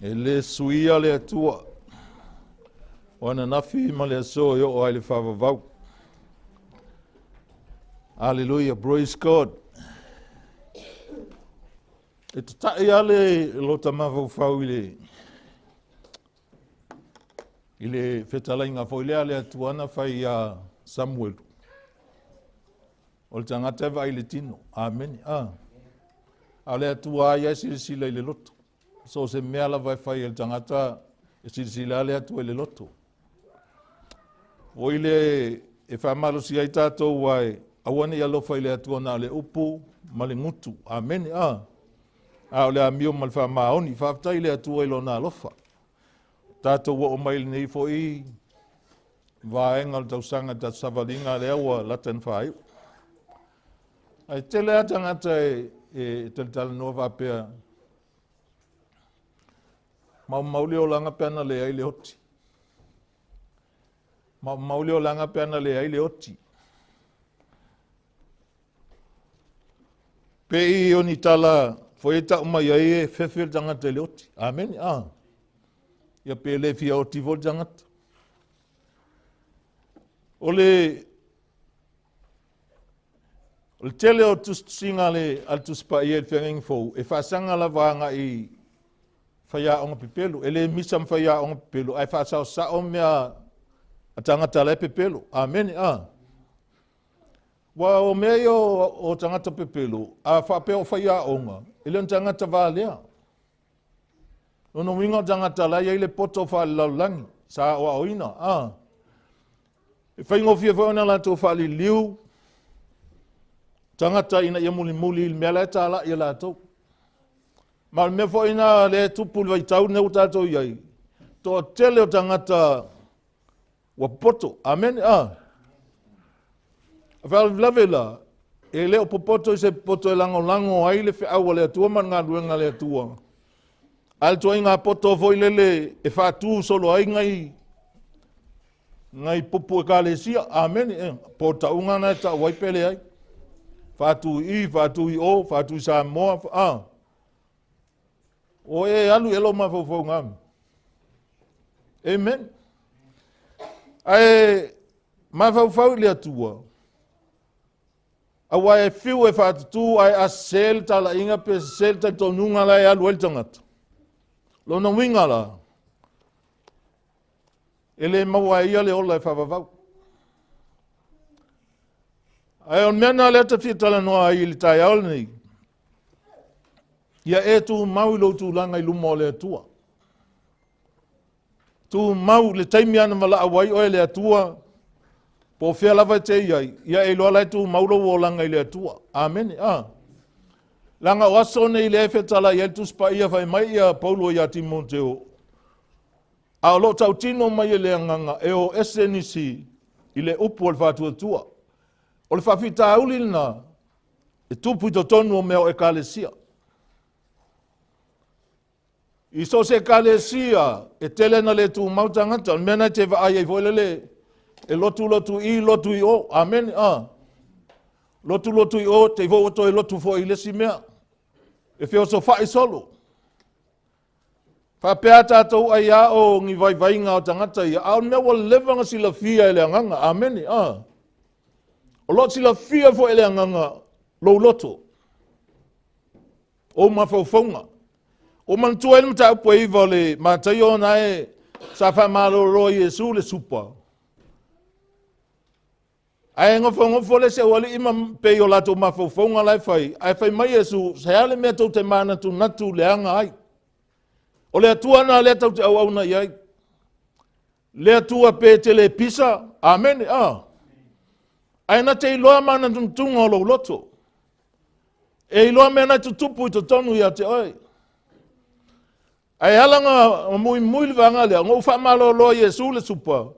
E le suia le Atua o ananafi ma le aso e oo ai le faavavau. Aleluia, praise God. E tata'i lava le lota mafaufau i le i le fetalaiga foi lea a le Atua na fai ia Samuelu. O le tagata e vaai i le tino. Amene. Ah. A o le Atua ia e silasila i le loto. So o se mea lava e fai e le tagata e silasila le Atua i le loto. O i le e faamalosi ai tatou ai aua ne i alofa i le Atua na o le upu ma le gutu. Amene. Ah. A o le amio ma le faamaoni. Faafetai i le Atua i lona alofa. Tatou oo mai lenei foi vaega o le tausaga tatou savaliga lea ua lata ina faaiu. Ae tele lava tagata e, e talatalanoa faapea, maumau le olaga pe ana leai le oti. Maumau le olaga pe ana leai le oti. Pe i o ni tala foi e tau mai ai e fefe le tagata i le oti. Amene. Ah. Ia pe le fia oti foi le tagata. O le O le tele o tusitusiga a le, a le Tusi Paia i le Feagaiga Fou, e faasaga lava agai i faiaoga pepelo. E le misa ma faiaoga pepelo, ae faasaosao mea a tagata la e pepelo. Amene, a. Ua o mea ia o, o tagata pepelo, a faapea o faiaoga, e le o ni tagata valea. Lona uiga o tagata la e i ai le poto faalelalolagi sa aoaoina. A. E faigofie foi ona latou faaliliu tagata ina ia mulimuli i le mea la e talai e latou. Ma o le mea foi na lea e tupu i le vaitau lenei ua tatou i ai, toatele o tagata ua popoto. Amene. A. A faalavelave la, e le o popoto i se popoto e lagolago ai le feau a le Atua ma le galuega a le Atua. A le tuaiga poto foi lele e faatu solo ai ngai ngai pupu ekalesia. Amene. Eh, po tauga na e tau ai pe leai. Faatu i, faatu i o, faatu i Samoa. A. O e alu i elo mafaufauga. Amen. Ae mafaufau i le Atua, aua e fiu e faatutū ae a sese le talaiga pe sese le talitonuga la e alu ai le tagata. Lona uiga la, e le maua ai ia le ola e faavavau. Ae o le mea na lea ta fia talanoa ai i le taeao lenei, ia e tumau i lou tulaga i luma o le Atua. Tumau le taimi ana valaau ai oe le Atua, po o fea lava e te i ai, ia e iloa la e tumau lou olaga i le Atua. Amene. Ah. Leaga o aso nei lea e fetalai ai le Tusi Paia fai mai ia Paulo ia Timoteo, a o lo o tautino mai e le agaga e o ese nisi i le upu o le faatuatua. O le faafitauli lena e tupu i totonu o mea o ekalesia. I so o se ekalesia, e tele na le tumau tagata. O le mea na e te vaai ai foi lele, e lotu lotu i, lotu i o. Amene. Ah. Lotu lotu i o, te i foi ua toe lotu foi i le isi mea. E feosofai solo. Faapea tatou ai a o ni vaivaiga o tagata ia, a o le mea ua leva na silafia e le agaga. Amene. Ah. O lo o silafia foi e le agaga lou loto. O mafaufauga. O manatua ai le mataupu e iva o le Mataio ona e sa faamalolo ai Iesu le supa. Ae nofonofo le isi aualii ma pei o latou mafaufauga la e fai, ae fai mai Iesu, se a le mea tou te manatunatu leaga ai. O le Atua na lea tou te auauna i ai. Le Atua pe te le pisa, amene, a. Ae na te iloa manatunatuga o lou loto. E iloa mea na tutupu i totonu ia te oe. Ae ala na muimui le vaega lea, ona ou faamalolo Iesu le supa,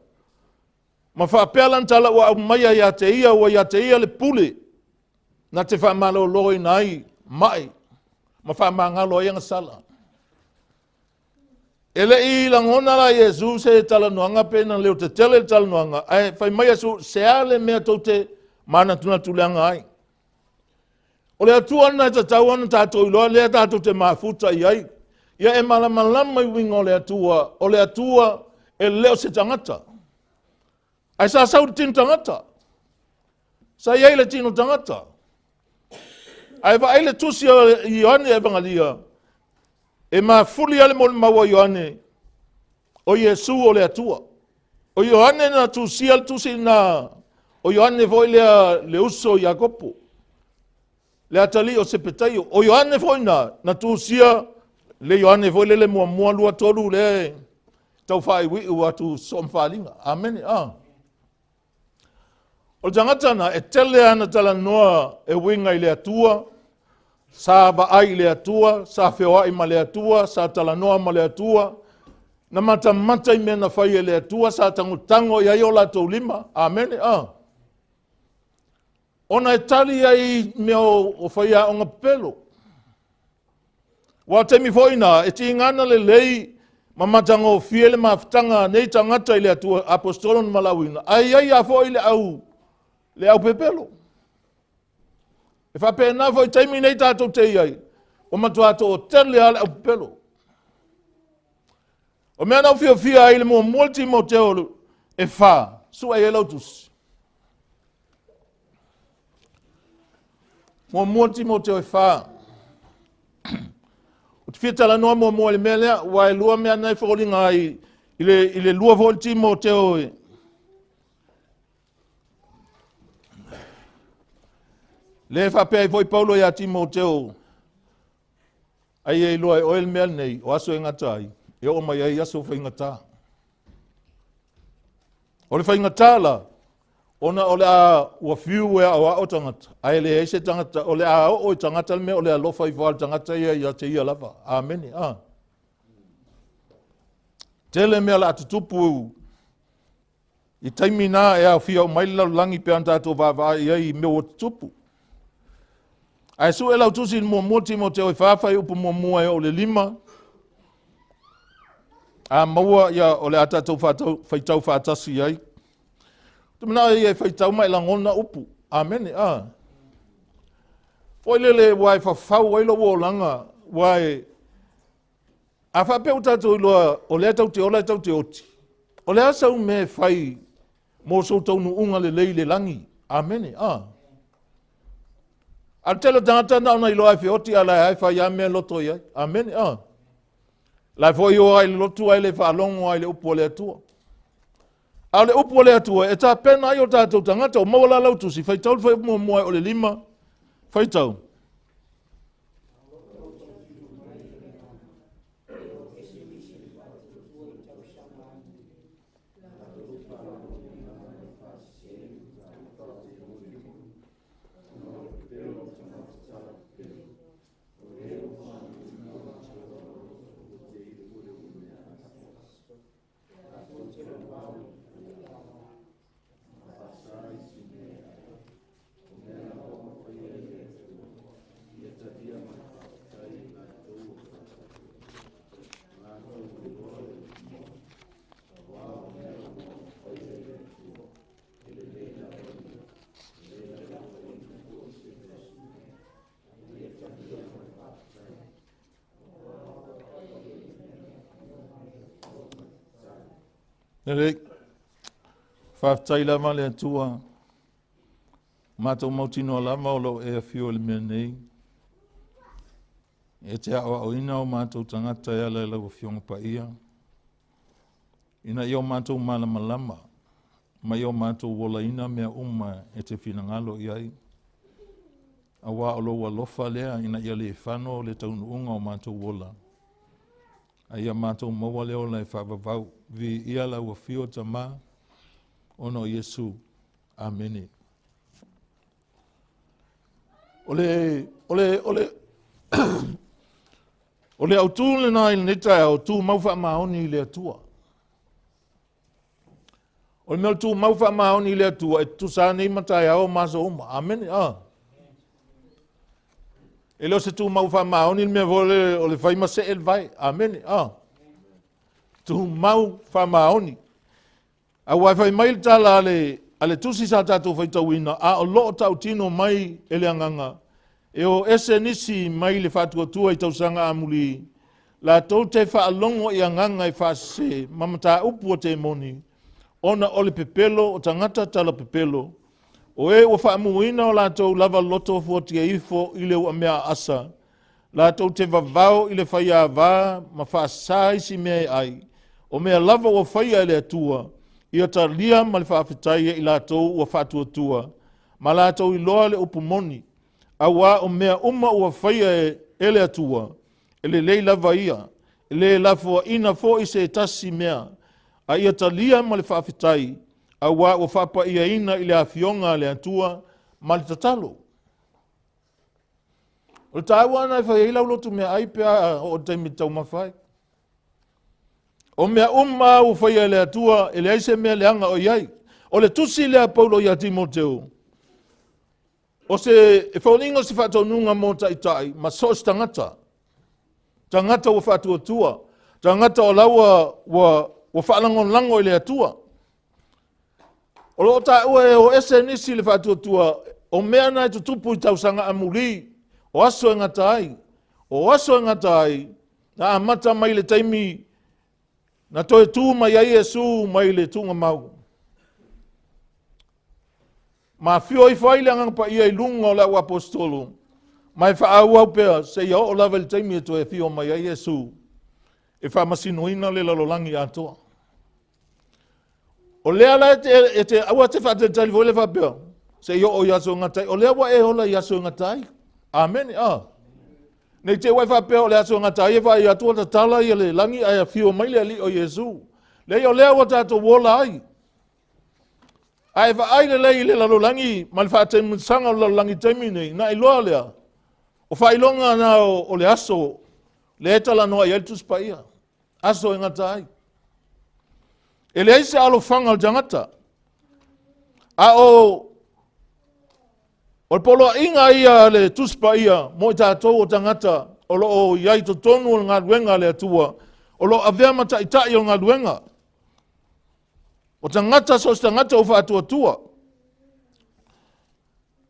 ma faapea lana tala ua aumaia ia te ia, ua ia te ia le pule. Na te faamaloloina ai mai ma faamagalo ai agasala. E le i lagona la Iesu se talanoaga pe na leo tetele le talanoaga, ae fai mai Iesu, se a le mea tou te manatunatu leaga ai. O le Atua lena e tatau ona tatou iloa lea tatou te mafuta i ai. Ia e malamalama i uiga o le Atua, o le Atua e le o se tagata. Ae sa sau i le tino tagata. Sa i ai le tino tagata. Ae vaai le tusi o Ioane Evagalia, e mafuli lava le molimau a Ioane, o Iesu o le Atua. O Ioane na tusia le tusi lena, o Ioane foi lea le uso i Iakopo, le atalii o Sepetaio. O Ioane foi na, na tusia le Ioane foi lele muamua, lua, tolu, lea e tau faaiuiu atu soo ma faaaliga. Amene. Ah. O le tagata na, e tele ana talanoa e uiga i le Atua, sa vaai i le Atua, sa feoai ma le Atua, sa talanoa ma le Atua, na matamata i mea na fai e le Atua, sa tagotago i ai o latou lima. Amene. Ah. Ona e tali ai i mea o faiaoga pepelo. Ua o taimi foi na, e tigana lelei ma matagofie le mafutaga a nei tagata i le Atua, aposetolo na valaauina, ae i ai lava foi le au, le au pepelo. E faapena foi i taimi nei tatou te i ai, ua matua toatele lava le au pepelo. O mea na ou fiafia ai i le muamua le Timoteo e fa, sue ai lau tusi. Muamua Timoteo e fa. Ou te fia talanoa muamua i le mea lea, ua e lua mea na e foliga ai i le lua foi Timoteo e Le faapea ai foi Paulo ia Timoteo, ai e iloa e oe le mea lenei, o aso e gata ai, e oo mai ai aso faigata. O le faigata la, ona o le a ua fiu e aoao tagata, ae leai se tagata, o le a oo i tagata le mea o le alofa ifo lava o le tagata ia ia te ia lava. Amene. A. Tele mea o le a tutupu i taimi na e aofia uma ai le lalolagi pe ana tatou vaavaai i ai i mea ua tutupu. Ae sue lau tusi i le muamua Timoteo e fa fuaiupu muamua e oo i le lima. A maua ia o le a tatou faitau faatasi ai. Te manao ia e faitau ma e lagona upu. Amene. A. Foi lele ua e fafau ai lou olaga, ua e A faapea ua tatou iloa o lea tatou te ola e tatou te oti, o le a sau mea e fai mo sou taunuuga lelei i le lagi? Amene. A. A o le tele o tagata na ona iloa e feoti a la e fai lava mea loto i ai. Amene. A. La e foi o ai le lotu ae le faalogo ai le upu a le Atua. A o le upu a le Atua e tapena ai o tatou tagata. O maua la lau tusi, faitau le fuaiupu muamua o le lima, faitau. Lelei. Faafetai lava le Atua. Matou mautinoa lava o lo o e afio i le mea nei. E te aoaoina o matou tagata e ala i lau Afioga Paia, ina ia o matou malamalama ma ia o matou olaina mea uma e te finagalo i ai. Auā o lou alofa lea ina ia le fano le taunuuga o matou ola, a ia matou maua le ola e faavavau. Viia lau afio Tama, ona o Iesu. Amene. O le, o le, o le, o le autū lena i lenei taeao, tumau faamaoni i le Atua. O le mea o le tumau faamaoni i le Atua, e tutusa lava nei ma taeao ma aso uma. Amene. Ah. E le o se tumau faamaoni le mea foi lele o le fai ma see le vae. Amene. Ah. Tumau faamaoni. Aua e fai mai le tala a le, a le tusi sa tatou faitauina, a o loo tautino mai e le agaga, e o ese nisi mai le faatuatua i tausaga amuli, latou te faalogo i agaga e faasese ma mataupu a temoni, ona o le pepelo o tagata tala pepelo, o e ua faamuina o latou lava loto fuatia ifo i le uamea aasa, latou te vavao i le faiava ma faasā isi mea e ai, o mea lava ua faia e le Atua, ia talia ma le faafetai e i latou ua faatuatua, ma latou iloa le upu moni, auā o mea uma ua faia e le Atua, e lelei lava ia, e le lafoaina foi se tasi mea, a ia talia ma le faafetai, auā ua faapaiaina i le afioga a le Atua ma le tatalo. O le taua lena e fai ai lau lotu meaai pe a oo i le taimi e taumafa ai. O mea uma ua faia e le Atua, e leai se mea leaga o i ai. O le tusi lea a Paulo ia Timoteo, o se e foliga o se faatonuga mo taitai ma so o se tagata. Tagata ua faatuatua, tagata o la ua, ua, ua faalagolago i le Atua. O lo o taua e o ese nisi le faatuatua, o mea na e tutupu i tausaga amuli, o aso e gata ai. O aso e gata ai, na amata mai le taimi na toe tu mai ai Iesu mai le tuugamau. Ma afio ifo ai le Agaga Paia i luga o le au aposetolo, ma e faaauau pea seia oo lava i le taimi e toe afio mai ai Iesu e faamasinoina le lalolagi atoa. O lea la e te, e te aua te faatalitali foi le faapea, se i oo i aso e gata ai. O lea ua e ola i aso e gata ai. Amene. Ah. Nei te ua e faapea o le aso e gata ai e vaai atu ua tatala ia le lagi ae afio mai le Alii o Iesu. Leai, o lea ua tatou ola ai. A e vaai lelei i le lalolagi ma le faataimulisaga o le lalolagi i le taimi nei, na iloa lea, o faailoga na o, o le aso lea e talanoa i ai le Tusi Paia. Aso e gata ai. E leai se alofaga o le tagata. A o o le poloaiga ia a le Tusi Paia mo i tatou o tagata o lo o i ai i totonu o le galuega a le Atua, o lo o avea ma taitai o le galuega. O tagata so o se tagata ua faatuatua.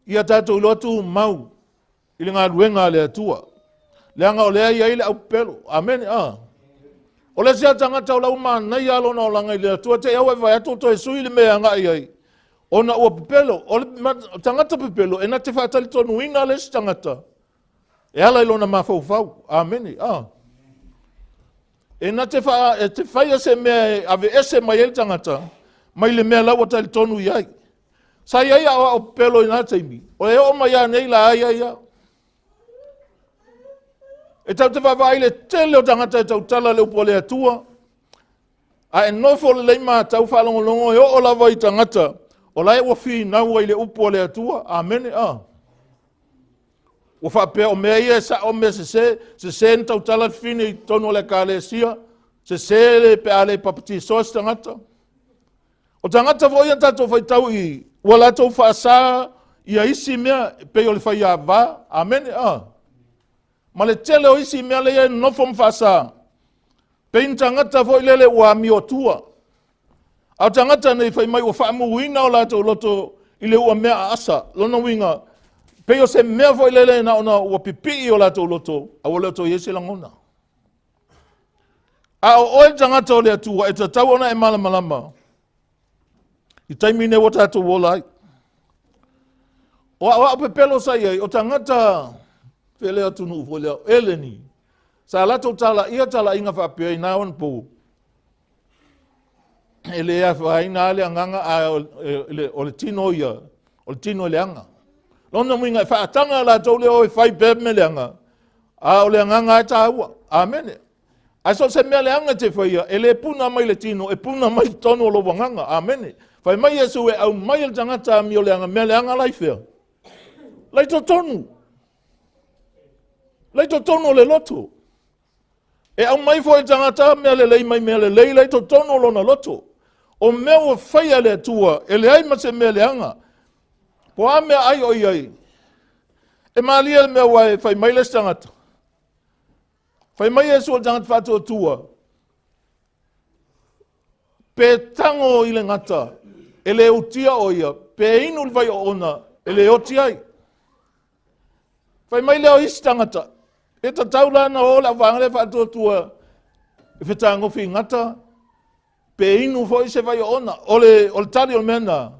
Ia tatou iloa tumau i le galuega a le Atua. Leaga o lea e i ai le aupepelo. Amene. Ah. O le isi lava tagata o la ua manaia lona olaga i le Atua, te i au e vaai atu o toe sui le mea e agai ai, ona ua pepelo. O le tagata pepelo, e na te faatalitonuina le isi tagata e ala i lona mafaufau. Amene. Ah. E na te, fa, e te faia se mea e aveese mai ai le tagata mai le mea la ua talitonu i ai. Sa i ai aoao pepelo i na taimi, o e oo mai a nei la ai ai a. E tau te vaavaai le tele o tagata e tautala le upu a le Atua, a e nofo lelei matau faalogologo e oo lava i tagata o la e ua finau ai le upu a le Atua. Amene. A. Ua faapea o mea ia e sao mea sese, sese na tautala le fine i totonu o le ekalesia, sese le pe a le papatisoa se tagata. O tagata foi ia tatou faitau i ua latou faasa ia isi mea e pei o le faiava. Amene. A. Ma le tele o isi mea lea e nonofo ma faasa. Pei ni tagata foi lele ua amiotua. A o tagata nei fai mai ua faamuina o latou loto i le ua mea aasa. Lona uiga, pei o se mea foi lele na ona ua pipii o latou loto, a ua le o toe i ai se lagona. A o oe le tagata o le Atua, e tatau ona e malamalama i taimi nei ua tatou ola ai. O aoao pepelo sa i ai, o tagata fele atunuu foi lea, Eleni, sa latou talaia talaiga faapea i na ona pou, e le afaina lava le agaga, a o le tino ia, o le tino e leaga. Lona uiga e faataga latou lea o e fai pea mea leaga, a o le agaga e taua. Amene. Ae so o se mea leaga e te faia, e le puna mai le tino, e puna mai totonu o lou agaga. Amene. Fai mai Iesu e aumai e le tagata amio leaga, mea leaga la i fea? La i totonu. La i totonu o le loto. E aumai foi le tagata mea lelei mai mea lelei la i totonu o lona loto. O mea ua faia e le Atua, e leai ma se mea leaga. Po a mea ai o i ai. E malie le mea ua e fai mai le isi tagata. Fai mai Iesu o le tagata faatuatua, pe tago i le gata, e le utia o ia, pe inu le vai oona, e le oti ai. Fai mai lea o isi tagata, e tatau la na o le auvaega lea faatuatua e fetagofi i gata, pe inu foi se vai oona. O le tali o le mea na,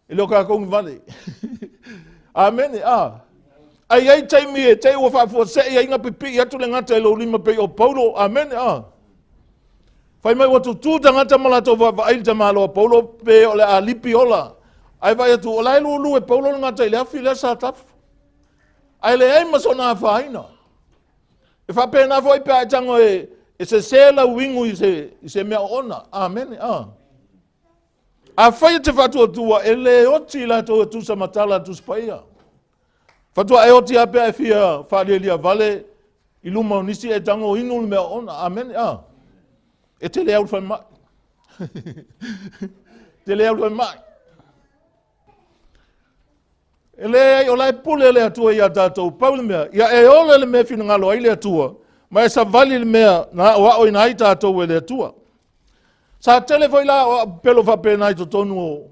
E le o tatou ni vale. Amene, a. Ai ai taimi e te ua faafuasei ai na pipii atu le gata i lou lima pei o Paulo. Amene, a. Fai mai ua tutū tagata ma latou vaavaai i le tamaloa Paulo pe o le a lipi ola. Ae vaai atu, o la e lulu e Paulo le gata i le afi lea sa tafu. Ae leai ma sona afaina. E faapena foi pe a e tago e sese lau uigu i se mea oona. Amene, a. Afai e te faatuatua, e le oti i latou e tusa ma tala a Tusi Paia. Faatoa e oti lava pe a e fia faalialia vale i luma o nisi e tago inu le mea oona. Amene, a. E te le au i le falemai. te le au i le falemai. E leai, o la e pule le Atua iā tatou, pau le mea, ia e ola le mea e finagalo ai le Atua, ma e savali le mea na aoaoina ai tatou e le Atua. Sa tele foi la aoao pepelo faapena i totonu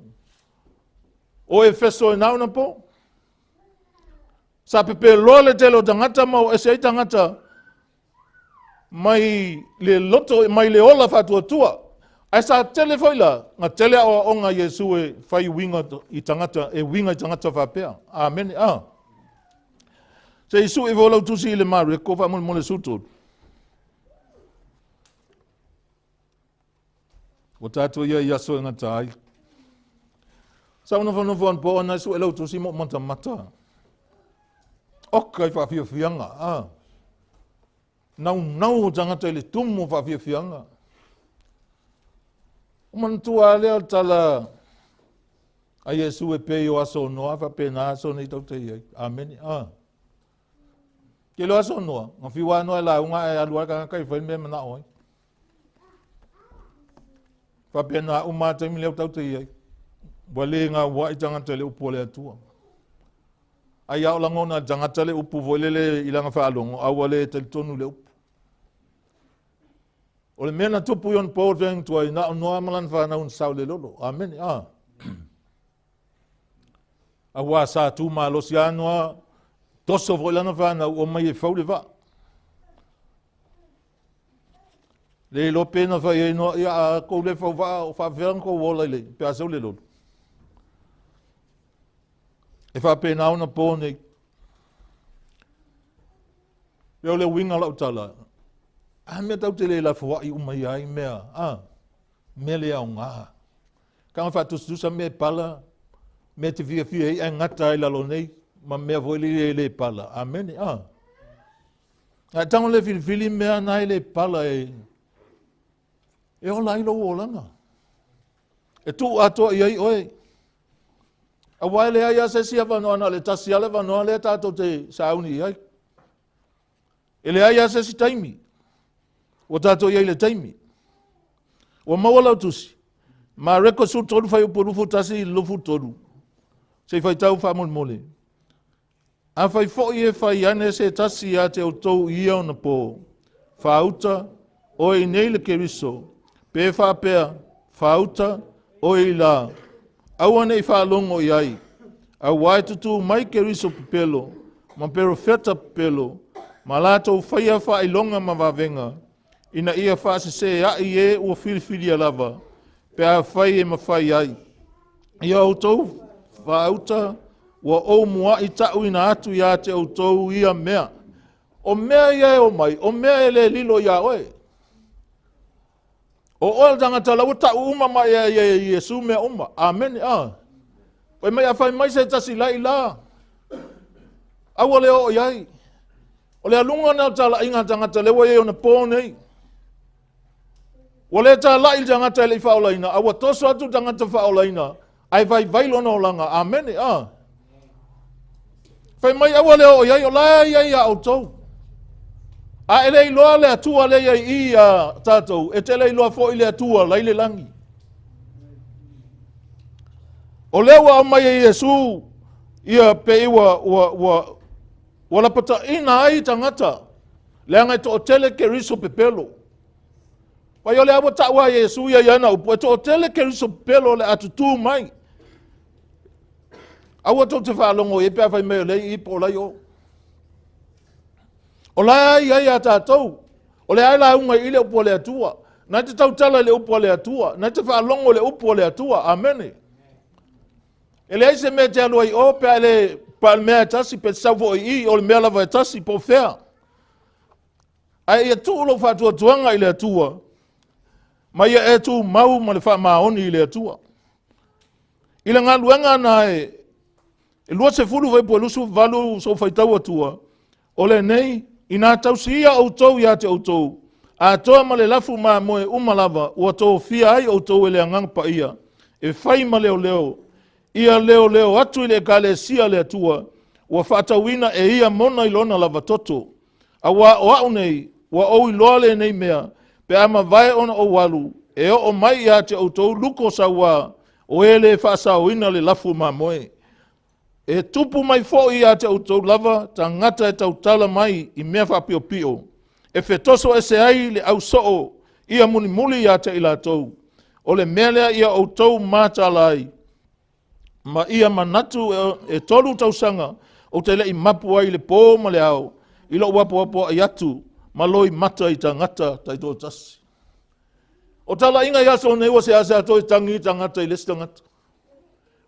o Efeso i na ona po. Sa pepeloa le tele o tagata ma o ese ai tagata mai le loto, mai le ola faatuatua. Ae sa tele foi la, na tele aoaoga a Iesu e fai uiga i tagata, e uiga i tagata faapea. Amene. A. Se i sui foi lau tusi i le Mareko faamolemole 13. Ua tatou ia i aso e gata ai. Sa ou nofonofo anapo ona e sue lau tusi ma ou matamata. Oka i faafiafiaga, a. Naunau o tagata i le tumu o faafiafiaga. O manatua lava lea o le tala a Iesu e pei o aso o Noa faapena aso nei tatou te i ai. Amene. A. Tele o aso o Noa, na fiu lava Noa e lauga ae alu lava le tagata e fai le mea e manao ai. Faapena uma lava taimi lea ua tatou te i ai. Ua le gauai tagata i le upu a le Atua. Ai a o lagona e le tagata le upu foi lele i lana faalogo, a ua le talitonu i le upu. O le mea na tupu i ona po o le feagaiga tuai, na o Noa ma lana fanau na sao i le lolo. Amene. A. Aua sa tu malosi lava Noa, toso foi lana fanau, omai e fau le vaa. Le iloa pe na fai ai noa, ia a kou le fau vaa, o faafefea ona kou ola i le, pe a sau le lolo. E faapena ona po nei. E o le uiga o lau tala, a mea tau te le lafoai uma ia ai mea, a, mea le aoga. Kanga faatusatusa mea e pala, mea te fiafia ai ae gata ai lalo nei, ma mea foi le e le pala. Amene, a. Ae tago le filifili mea na e le pala e, e ola ai lou olaga. E tuu atoa i ai oe. Aua e leai lava se isi avanoa na o le tasi lava le avanoa lea tatou te sauni i ai. E leai lava se isi taimi. Ua tatou i ai i le taimi. Ua maua lau tusi. Mareko 13 fuaiupu 21 i le 23. Se i faitau faamolemole. Afai foi e fai ane se tasi ia te outou i ia ona po, faauta, oe i nei le Keriso, pe faapea, faauta, oe i la, aua ne i faalogo i ai, auā e tutū mai Keriso pepelo, ma perofeta pepelo, ma latou faia faailoga ma vavega, ina ia faasesē aʻi e ua filifilia lava, pe afai e mafai ai. Ia outou faauta, ua ou muaʻi taʻuina atu iā te outou ia mea. O mea ia e omai, o mea e le lilo iā oe. O oe le tagata la ua taʻu uma mai e ia Iesu mea uma. Amene. A. Fai mai a fai mai se tasi la i la. Aua le oo i ai. O le aluga na o talaiga a tagata lea ua i ai ona po nei. Ua le talai le tagata e le i faaolaina, a ua toso atu le tagata faaolaina, ae vaivai lona olaga. Amene. A. Fai mai aua le oo i ai, o la e i ai iā outou. A e le iloa le Atua lea i ai i iā tatou, e te le iloa foi le Atua la i le lagi. O lea ua aumai e Iesu Ia pei ua, ua, ua, ua lapataina ai tagata, leaga e toatele Keriso pepelo. Vai o lea ua taua e Iesu ia i ana upu, e toatele Keriso pepelo o le a tutū mai. Aua tou te faalogo i ai pe a fai mai o lea i i po o la i o. O la e i ai a tatou, o lea e lauga i le upu a le Atua. Na te tautala i le upu a le Atua, na te faalogo i le upu a le Atua. Amene. E leai se mea e te alu ai i o pe a le pa le mea e tasi, pe te sau foi i i, o le mea lava e tasi, po o fea. Ae ia tuu lou faatuatuaga i le Atua, ma ia e tumau ma le faamaoni i le Atua. I le galuega na e 20 fuaiupu e 28 sou faitau atua, o lenei, ina tausia outou ia te outou, atoa ma le lafu mamoe uma lava ua tofia ai outou e le Agaga Paia, e fai ma leoleo, ia leoleo atu i le ekalesia a le Atua, ua faatauina e ia mona i lona lava toto. Aua o au nei, ua ou iloa lenei mea, pe a mavae ona ou alu, e oo mai ia te outou luko sauā, o e le faasaoina le lafu mamoe. E tupu mai foi ia te outou lava tagata e tautala mai i mea faapiopio, e fetoso ese ai le ausoo ia mulimuli ia te i latou. O le mea lea ia outou mataala ai, ma ia manatu e 3 tausaga ou te le i mapu ai i le pō ma le ao, i lou apoapoai atu ma loimata i tagata taitoatasi. O talaiga i aso nei ua seasea toe tagi tagata i le isi tagata.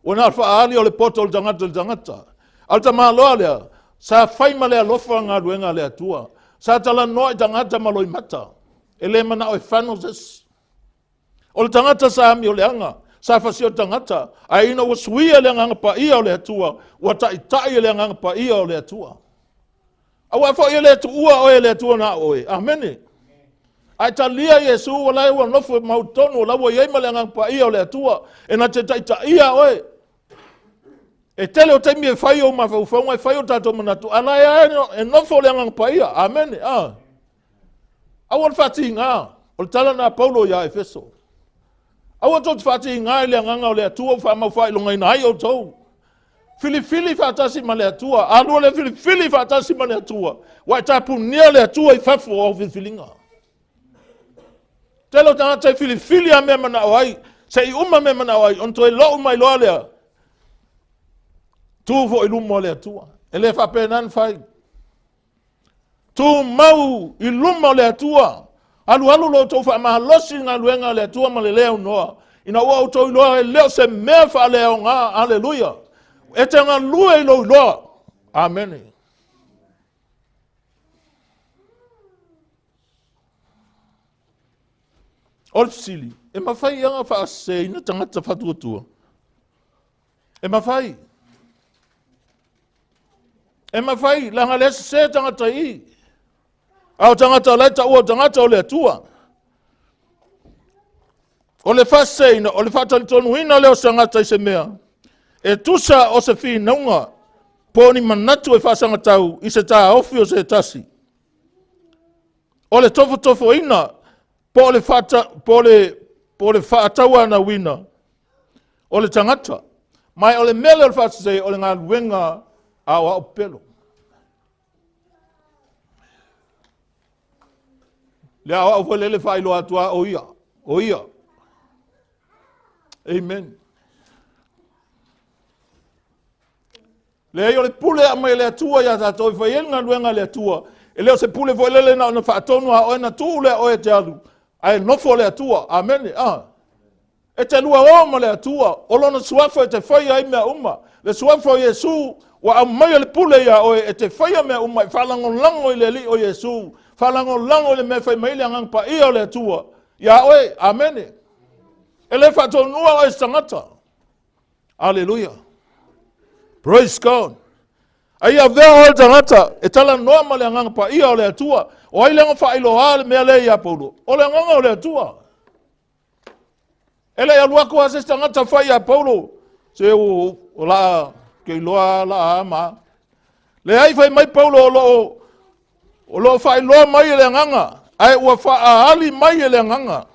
Ua na o le faaali o le poto o le tagata i le tagata. A o le tamaloa lea, sa fai ma le alofa galuega a le Atua. Sa talanoa i tagata ma loimata. E le manao e fano se isi. O le tagata sa amioleaga, sa fasia o le tagata, ae ina ua suia le agaga paia o le Atua, ua taitai e le agaga paia o le Atua. Aua foi e le tuua oe e le Atua na o oe. Amene. Ae talia Iesu, o la e ua nofo mau tonu, o la ua i ai ma le agaga paia o le Atua, e na te taitaia oe. E tele o taimi e fai ou mafaufauga, e fai o tatou manatu, a la e e nofo le agaga paia. Amene. Ah. Aua le faatiga, o le tala na Paulo ia Efeso. Aua tou te faatiga i le agaga o le Atua ua faamau faailogaina ai outou. Filifili faatasi ma le Atua. Alua le filifili faatasi ma le Atua. Ua e tapunia le Atua i fafo o au filifiliga. Tele o tagata e filifili a mea manao ai, se i uma mea manao ai, ona toe lou mai loa lea. Tu foi i luma o le Atua. E le faapena na fai. Tumau i luma o le Atua. Alualu lo outou faamalosi i galuega a le Atua ma le le aunoa. Ina ua outou iloa e le o se mea faaleaoga. Aleluia. E te galue i lou iloa. Amene. O le fesili, e mafai ia ona faaseseina tagata faatuatua? E mafai. E mafai, leaga lea sese tagata i i. A o tagata o la e taua o tagata o le Atua. O le faaseseina, o le faatalitonuina lea o se tagata i se mea, e tusa o se finauga po o ni manatu e faasagatau i se taofi o se tasi. O le tofotofoina po o le, faata, po o le, po o le faatauanauina o le tagata. Ma o le mea lea o le faasese, o le galuega a aoao pepelo. Le aoao foi lele faailoa atu a o ia, o ia. Amen. Leai, o le pule e aumai e le Atua ia tatou e fai ai le galuega a le Atua. E le o se pule foi lele na ona faatonu a oe na tuu lea oe e te alu, ae nofo le Atua. Amene. Ah. E te lua o ma le Atua, o lona suafa e te faia ai mea uma. Le suafa o Iesu ua aumaia le pule ia oe e te faia mea uma, e faalagolago i le Alii o Iesu, faalagolago i le mea e fai mai ai le Agaga Paia o le Atua ia oe. Amene. E le faatonua oe e se tagata. Aleluia. Praise God. Ai avea oe le tagata e talanoa ma le agaga paia o le Atua. O ai lea na faailoa le mea lea ia Paulo? O le agaga o le Atua. E le alu atu lava se isi tagata fai ia Paulo, se o, o la ke iloa la a ma. Leai fai mai Paulo o loo o loo faailoa mai e le agaga, ae ua faaali mai e le agaga.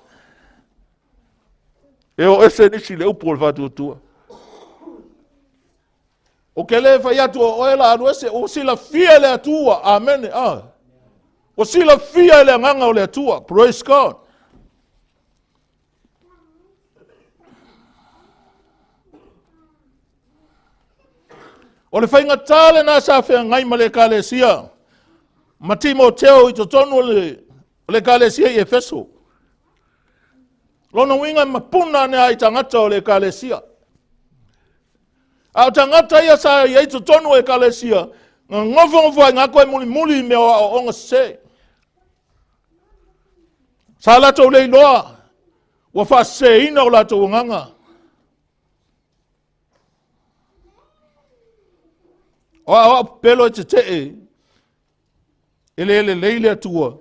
E o ese nisi le upu o le faatuatua. O ke le fai atu o oe la alu ese, ua silafia e le Atua. Amene. Ah. Ua silafia e le agaga o le Atua. Praise God. O le faigata lena sa feagai ma le ekalesia ma Timoteo i totonu o le ekalesia i Efeso. Lona uiga e mapuna ane ai tagata o le ekalesia. A o tagata ia sa i ai totonu o ekalesia, na nofonofo ai ngako e mulimuli i mea o aoaoga sese. Sa latou le iloa ua faaseseina o latou agaga. O aoao pepelo e tetee, e le lelei le Atua.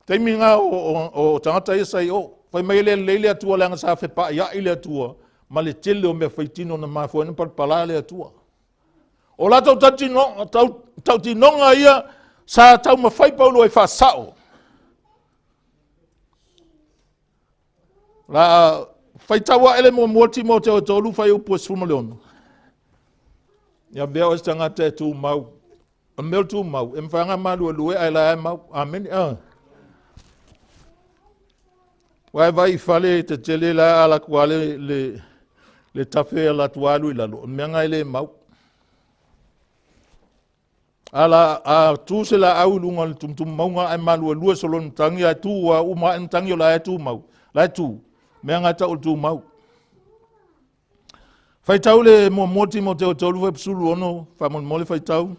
Taimi lena o tagata ia sa i o. Fai mai e le lelei le Atua leaga sa fepaiai le Atua ma le tele o mea faitino na mafua ai ona palapala le Atua. O latou tautinoga ia sa taumafai Paulo e faasao. La faitau ae le muamua Timoteo e 3 fuaiupu e 16. Ia avea oe se tagata e tumau. O le mea o le tumau, e mafai ona maluelue ae la e mau. Amene. Ah. Ua e vai i fale tetele la ala atu le, le, le tafe ala atu alu i lalo. O le mea na e le mau. A, a tu se laau i luga o le tumutumu mauga ae maluelue solo le matagi ae tu a uma ae matagi o la e tumau. La e tu. Mea na e tau o le tumau. Faitau le muamua Timoteo 3 fuaiupu 16, faamolemole faitau.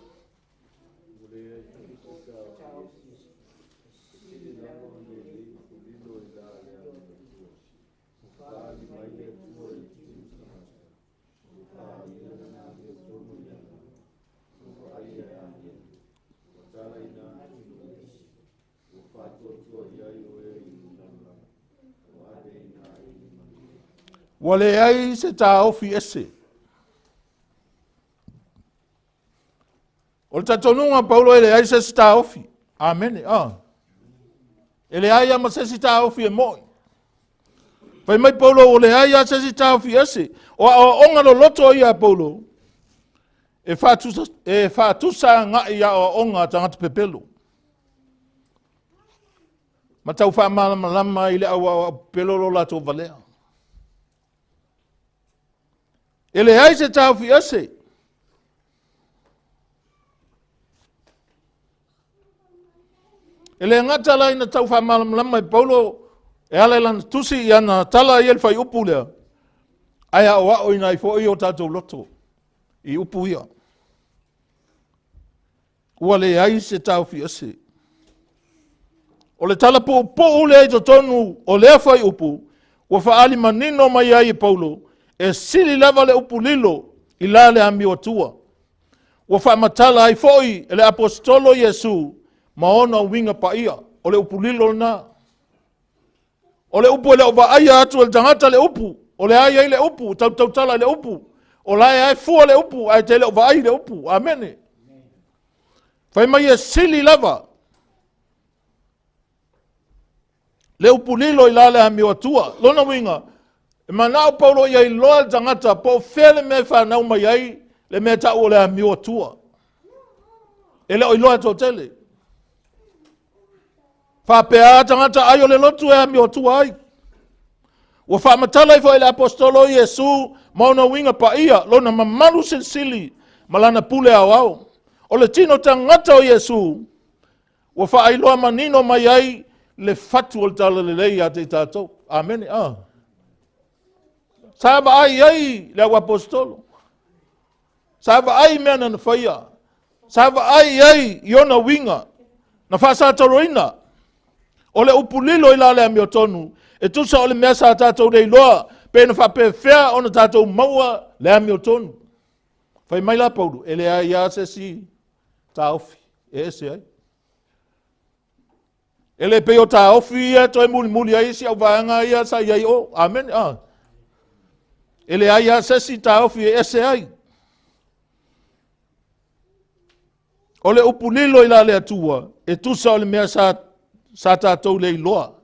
Ua leai se taofi ese. O le talitonuga o Paulo e leai se isi taofi. Amene. Ah. E leai lava ma se isi taofi e moi. Fai mai Paulo ua leai lava se isi taofi ese. O aoaoga loloto ia a Paulo e faatusa, e faatusa agai i aoaoga a tagata pepelo. Ma tau faamalamalama i le au aoao pepelo lo latou valea. E leai se taofi ese. E le gata la ina tau faamalamalama e Paulo e ala i lana tusi i ana tala ia le fuaiupu lea, ae aoaoina ai foi o tatou loto i upu ia. Ua leai se taofi ese. O le tala puupuu lea i totonu o lea fuaiupu, ua faaali manino mai ai e Paulo, e sili lava le upu lilo i la le amio atua. Ua faamatala ai foi e le Aposetolo Iesu ma ona uiga paia. O le upu lilo lena. O le upu e le o vaaia atu e le tagata le upu, o lea e i ai le upu, tautautala i le upu, o la e fua le upu, ae te le o vaai le upu. Amene. Fai mai e sili lava le upu lilo i la le amio atua. Lona uiga, e manao Paulo ia iloa le tagata po o fea le mea e fanau mai ai le mea e tau o le amio atua. E le o iloa e toatele. Faapea a tagata ai o le lotu e amio atua ai. Ua faamatala ai foi le aposetolo Iesu ma ona uiga paia, lona mamalu silisili ma lana pule aoao. O le tino tagata o Iesu ua faailoa manino mai ai le fatu o le talalelei ia te i tatou. Amene. Ah. Sa vaai ai le au aposetolo. Sa vaai i mea na na faia. Sa vaai ai i ona uiga na faasatoloina. O le upu lilo i la le amiotonu, e tusa o le mea sa tatou le iloa, pe na faapefea ona tatou maua le amiotonu. Fai mai la Paulo, e leai lava se isi taofi e ese ai. E le pei o taofi ia e toe mulimuli ai isi au vaega ia sa i ai o. Amene. Ah. E leai lava se isi taofi e ese ai. O le upu lilo i la le Atua, e tusa o le mea sa, sa tatou le iloa,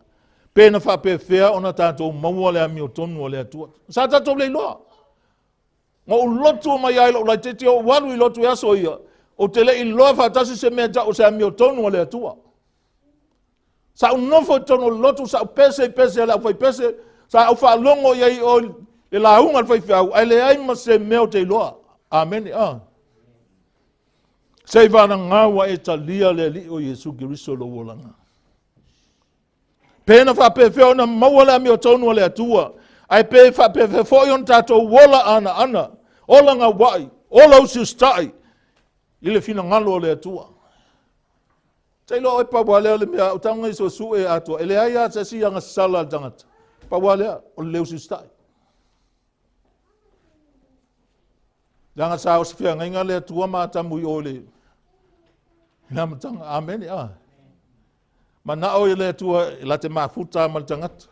pe na faapefea ona tatou maua le amiotonu o le Atua. Sa tatou le iloa. Na ou lotu mai ai lou laitiiti ou alu i lotu i aso ia, ou te le i iloa faatasi se mea e tau o se amiotonu a le Atua. Sa ou nofo i totonu o le lotu, sa ou pese i pese a le aufaipese, sa ou faalogo i ai i o i le lauga a le faifeau, ae leai ma se mea ou te iloa. Amene. Ah. Se i valaga ua e talia le Alii o Iesu Keriso i lou olaga. Pe na faapefea ona maua le amiotonu a le Atua, ae pe faapefea foi ona tatou ola anaana, ola gauai, ola usiusitai i le finagalo o le Atua. Te iloa oe pau lava lea o le mea, o tago i suesue atoa, e leai lava se isi agasala a le tagata. Pau lava lea, o le le usiusitai. Leaga sa o se feagaiga le Atua ma Atamu i o i le amataga. Amene. Ah. Manao i le Atua e la te mafuta ma le tagata.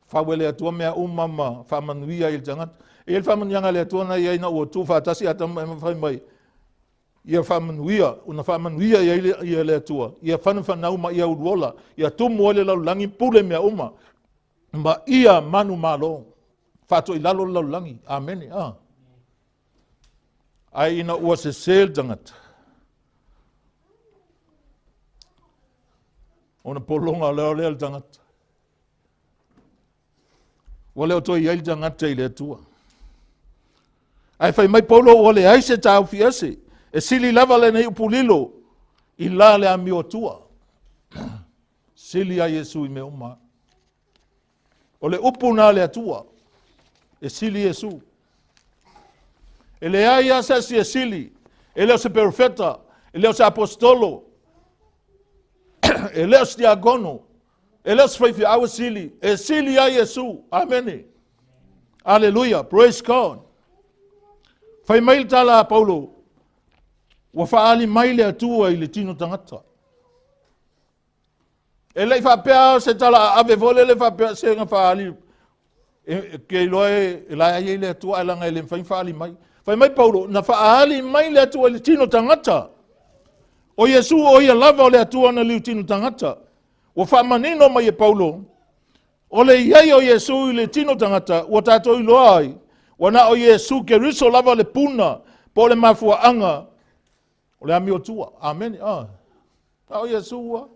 Fau e le Atua mea uma ma faamanuia i le tagata. E i ai le faamanuiaga a le Atua na i ai na ua tu faatasi Atamu ma Eva fai mai, ia faamanuia, ona faamanuia i ai le, ia le Atua, ia fanafanau ma ia uluola, ia tumu ai le lalolagi, pule mea uma, ma ia manumalo, faatoilalo le lalolagi. Amene. Ah. Ae ina ua sese le tagata, ona pologa lea lea le tagata. Ua le o toe i ai le tagata i le Atua. Ae fai mai Paulo ua leai se taofi ese, e sili lava lenei upu lilo i la le amio atua. Sili a Iesu i mea uma. O le upu na a le Atua, e sili Iesu. E leai lava se isi e sili, e le o se perofeta, e le o se aposetolo, e le o se diakono, e le o se faifeau e sili, e sili ai Iesu. Amene. Aleluia. Praise God. Fai mai le tala a Paulo, ua faaali mai le Atua i le tino tagata. E le i faapea se tala aave foi lele faapea se na faaali e, ke iloa e, e la ai le Atua ae laga e le mafai faaali mai. Fai mai Paulo, na faaali mai le Atua i le tino tagata. O Iesu o ia lava o le Atua na liu tino tagata. Ua faamanino mai e Paulo, o le i ai o Iesu i le tino tagata, ua tatou iloa ai, ua na o Iesu Keriso lava le puna po o le mafuaaga O le amiotua. Amene. Ah. A o Iesu ua.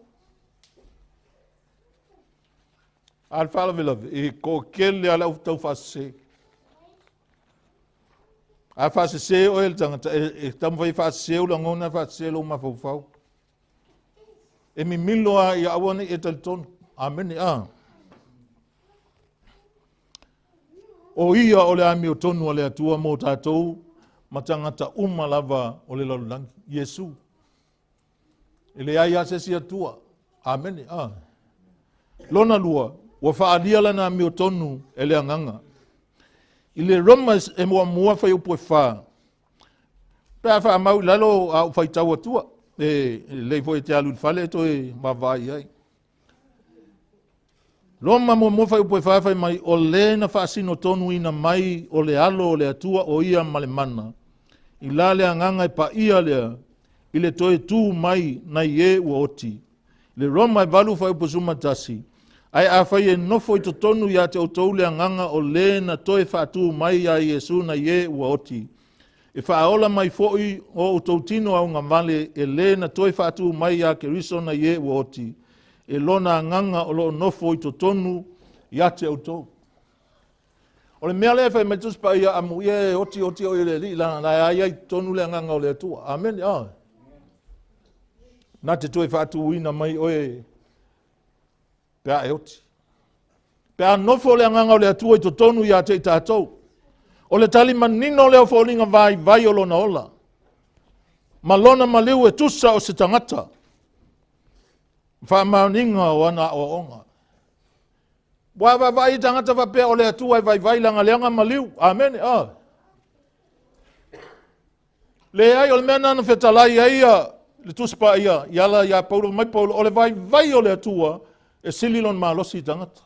A le faalavelave, e toatele lava le au tau faasese. A faasese oe le tagata, e, e taumafai e faasese ou lagona, faasese lou mafaufau. E mimilo lava ia aua ne i e talitonu. Amene. Ah. O ia o le amiotonu a le Atua mo tatou ma tagata uma lava o le lalolagi. Iesu. E leai lava se isi Atua. Amene. Ah. Lona lua, ua faaalia lana amiotonu e le agaga. I le Roma e muamua fuaiupu e 4, pe a faamau i lalo a ou faitau atua, e lelei foi e te alu i le fale e toe vaavaai i ai. Roma muamua fuaiupu e 4 fai mai, o le na faasino tonuina mai o le alo o le Atua o ia ma le mana, i la le agaga e paia lea, i le toe tu mai nai e ua oti. Le Roma e 8 fuaiupu 11, ae afai e nofo i totonu ia te outou le agaga o le na toe faatu mai ia Iesu nai e ua oti, E faaola mai foi o outou tino augavale e le na toe faatu mai iā Keriso nai e ua oti, e lona agaga o lo o nofo i totonu ia te outou. O le mea lea e fai mai Tusi Paia, amuia e oti oti o i le Alii, leaga la e aia i totonu le agaga o le Atua. Amene. Ah. Na te toe faatuina mai oe pe a e oti. Pe a nofo le agaga o le Atua i totonu ia te i tatou. O le tali manino lea o foliga vaivai o lona ola. Ma lona maliu e tusa o se tagata. Faamaoniga o ana aoaoga. Ua vaavaai i tagata faapea o le Atua e vaivai lana leaga maliu. Amene. Ah. Leai, o le mea lena na fetalai ai ia le Tusi Paia i ala ia Paulo mai Paulo, o le vaivai o le Atua e sili lona malosi i tagata.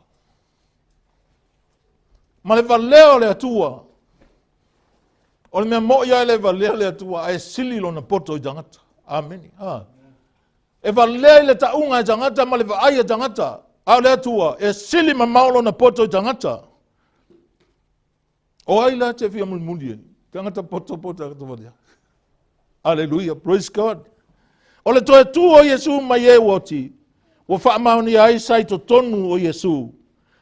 Ma le valea o le Atua, o le mea moi lava e le valea le Atua, ae sili lona poto i tagata. Amene. Ah. E valea i le tauga e tagata ma le vaai e tagata, a o le Atua e sili mamao lona poto i tagata. O ai la te fia mulimuli ai? Tagata poto po tagata valea. Aleluia, praise God. O le toe tu o Iesu mai e ua oti, ua faamaonia ai sa i totonu o Iesu,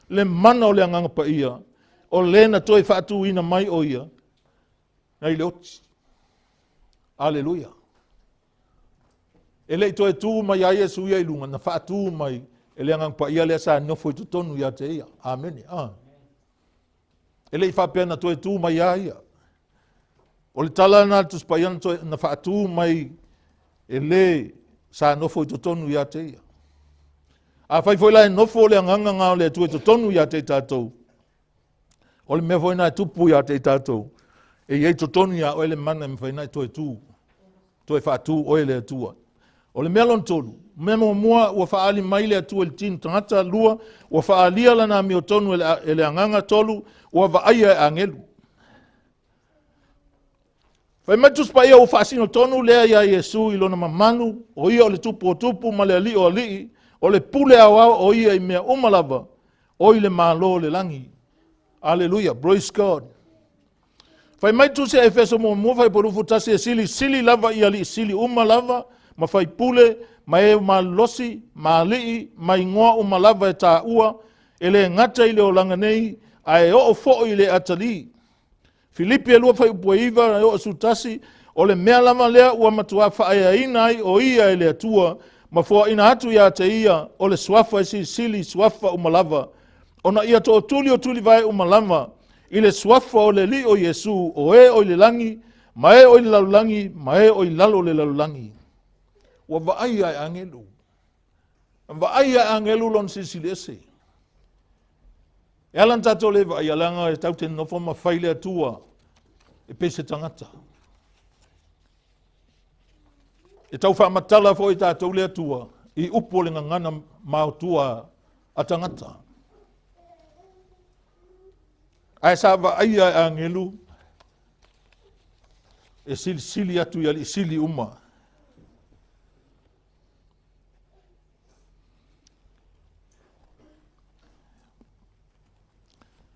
le mana o le agaga paia, o le na toe faatuina mai o ia, nai le oti. Aleluia. E le i toe tu mai ai Iesu ia i luga, na faatu mai e le agaga paia lea sa nofo i totonu ia te ia. Amene. Ah. E le i faapea na toe tu mai a ia. O le tala na le Tusi Paia na, toe, na faatu mai e le sa nofo i totonu ia te ia. A fai foi la e nofo le agaga ngā o le Atua i totonu ia te i tatou, o le mea foi na e tupu ia te i tatou, e i ai totonu ia oe le mana e mafai na e toe tu, toe faatu oe le Atua. O le mea lona tolu, mea muamua ua faaali mai le Atua i le tino tagata, lua, ua faaalia lana amiotonu e le agaga, tolu, ua vaaia e agelu. Fai mai Tusi Paia ua faasino tonu lea iā Iesu i lona mamalu, o ia o le tupu o tupu ma le alii o alii, o le pule aoao o ia i mea uma lava, o i le Malo o le lagi. Aleluia, praise God. Fai mai Tusi a Efeso muamua fuaiupu 21 e silisili lava i alii sili uma lava ma faipule ma e malolosi ma alii ma igoa uma lava e taua e le gata i le olaga nei ae oo foi i le atalii. Filipi e 2 fuaiupu e 9 e oo 11, o le mea lava lea ua matua faaeaina ai o ia e le Atua ma foaina atu ia te ia o le suafa e silisili i suafa uma lava, ona ia tootuli o tulivae uma lava i le suafa o le Alii o Iesu, o e o i le lagi, ma e o i le lalolagi, ma e o i lalo o le lalolagi. Ua vaaia e agelu. Vaaia e agelu lona silisili ese. E ala na tatou le vaaia, leaga e tatou te nonofo ma fai le Atua e pei se tagata. E tau faamatala foi tatou le Atua i upu o le gagana maotua a tagata. Ae sa vaaia e agelu e silisili atu i alii sili uma.